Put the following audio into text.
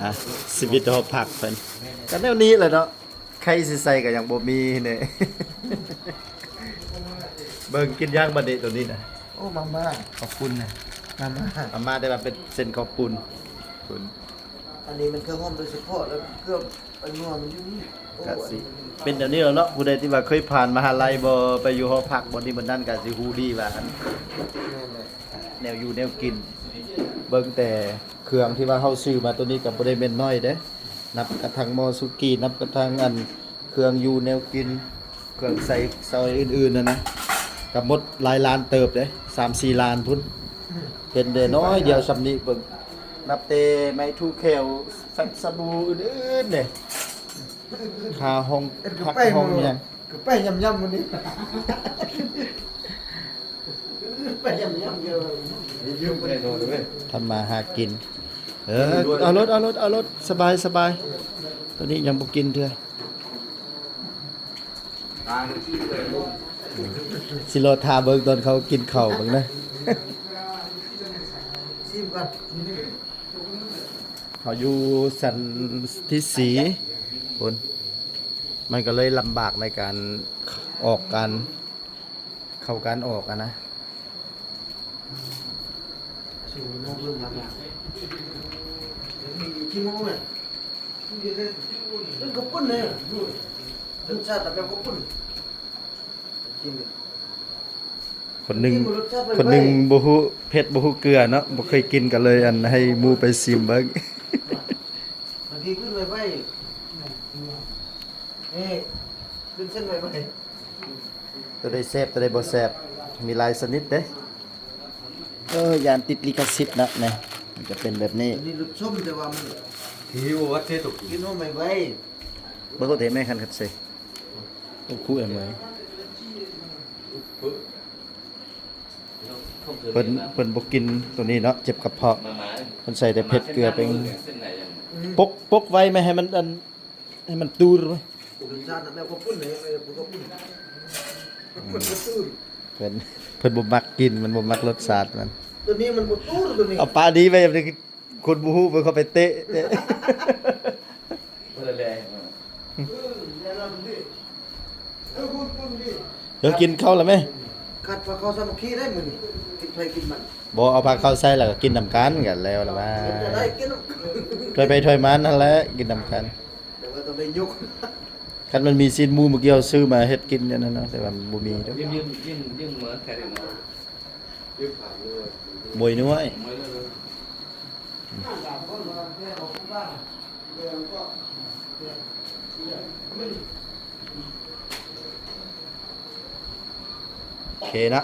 ອ່ະ ຊີວິດຫໍພັກເພິ່ນ ກໍແນວນີ້ແຫຼະເນາະ ໄຂ່ຊິໃສ່ກໍຍັງບໍ່ມີເນາະ. ເບິ່ງ ກິນຫຍັງບັດນີ້ໂຕນີ້ນະ? ໂອ້ ມາມ່າ ເຂົ້າປຸ້ນນະ ມາມ່າ ມາມ່າ ແຕ່ວ່າເປັນເສັ້ນເຂົ້າປຸ້ນ. ອັນນີ້ມັນເຄື່ອງຫອມໂດຍສະເພາະ ແລ້ວເກືອບອັນນົວມັນຢູ່ນີ້. ໂອ້ ກະຊິເປັນແນວນີ້ແຫຼະເນາະ ຜູ້ໃດທີ່ວ່າເຄີຍຜ່ານມະຫາໄລບໍ່ ໄປຢູ່ຫໍພັກບໍ່ນີ້ບໍ່ນັ້ນ ກະຊິຮູ້ດີວ່າອັນ ແມ່ນແຫຼະ ແນວຢູ່ແນວກິນ. ເບິ່ງແຕ່ເຄື່ອງທີ່ວ່າເຮົາຊື້ມາໂຕນີ້ກໍບໍ່ໄດ້ແມ່ນນ້ອຍເດ້ ນັບກະທັງໝໍ້ສຸກີ້ ນັບກະທັງອັນເຄື່ອງຢູ່ແນວກິນ ເຄື່ອງໃຊ້ສອຍອື່ນໆນັ້ນນະ ກໍໝົດຫຼາຍລ້ານເຕີບເດ້ ສາມສີ່ລ້ານພຸ້ນ. ເຫັນແຕ່ນ້ອຍດຽວຊ່ຳນີ້ ເບິ່ງ ນັບແຕ່ໄມ້ຖູແຂ້ວ ແຟັບ ສະບູ ອື່ນໆເດ້ ຄ່າຫ້ອງພັກຫ້ອງຫຍັງ ຄືໄປຢ້ຳໆມື້ນີ້ ໄປຢ້ຳໆຢູ່ ທຳມາຫາກິນ. ເອີ ເອົາໂລດ ເອົາໂລດ ເອົາໂລດ ສະບາຍ ສະບາຍ. ໂຕນີ້ຍັງບໍ່ກິນເທື່ອ ຊິລໍຖ້າເບິ່ງຕອນເຂົາກິນເຂົ້າເບິ່ງນະ ຊີມກ່ອນ. ເຮົາຢູ່ຊັ້ນທີສີ່ພຸ້ນ ມັນກໍເລີຍລຳບາກໃນການອອກການ ເຂົ້າການອອກຫັ້ນນະ. ກິນເຂົ້າປຸ້ນເລີຍ ເປັນເຂົ້າປຸ້ນເລີຍ ລົດຊາດແບບເຂົ້າປຸ້ນ. ຄົນໜຶ່ງ ຄົນໜຶ່ງບໍ່ຮູ້ເຜັດບໍ່ຮູ້ເກືອເນາະ ບໍ່ເຄີຍກິນ ກໍເລີຍອັນໃຫ້ໝູ່ໄປຊີມເບິ່ງ. ເມື່ອກີ້ຂຶ້ນໄວໆ ເອີ ຂຶ້ນເສັ້ນໄວໆ. ໂຕໃດແຊບ ໂຕໃດບໍ່ແຊບ ມີຫຼາຍຊະນິດເດ້. ເອີ ຢ້ານຕິດລິຂະສິດເນາະ ນີ້ ມັນຈະເປັນແບບນີ້. ອັນນີ້ລົດສົ້ມ ແຕ່ວ່າມັນ ທີ່ວ່າເຈຕົກ ກິນຫອມໄວໆ ບໍ່ເຂົ້າໃຈແມ່ນຄັນຄັດເຊ ໂອ້ ຄູແອມໄວ. ເພິ່ນ ເພິ່ນບໍ່ກິນໂຕນີ້ເນາະ ເຈັບກະເພາະ ເພິ່ນໃສ່ແຕ່ເຜັດເກືອເປັນ ປົກ ປົກໄວ້ ແມ່ນໃຫ້ມັນອັນ ໃຫ້ມັນຕູດໄວ້. ເພິ່ນ ເພິ່ນບໍ່ມັກກິນ ມັນບໍ່ມັກລົດຊາດມັນ ໂຕນີ້ມັນບໍ່ຕູດ ໂຕນີ້ ເອົາປາດີໄວ້ ຄົນບໍ່ຮູ້ເພິ່ນເຂົ້າໄປເຕະ ເອີ ແລະ ເອີ ກິນເຂົ້າລະແມ່ ຂາດພາເຂົ້າສາມັກຄີໄດ້ມື້ນີ້ ກິນໃຜກິນມັນ. ບໍ່ ເອົາພາເຂົ້າໃສ່ລະກໍກິນນຳກັນ ກໍແລ້ວລະວ່າ ໄດ້ກິນນຳກັນ ຖ້ວຍໃຜຖ້ວຍມັນຫັ້ນແຫຼະ ກິນນຳກັນ ແຕ່ວ່າຕ້ອງໄດ້ຍົກ ຄັນມັນມີຊີ້ນໝູ ມື້ກີ້ເຮົາຊື້ມາເຮັດກິນອັນນັ້ນເນາະ ແຕ່ວ່າມັນບໍ່ມີເດ້. ມວຍນ້ວຍ ໂອເຄນະ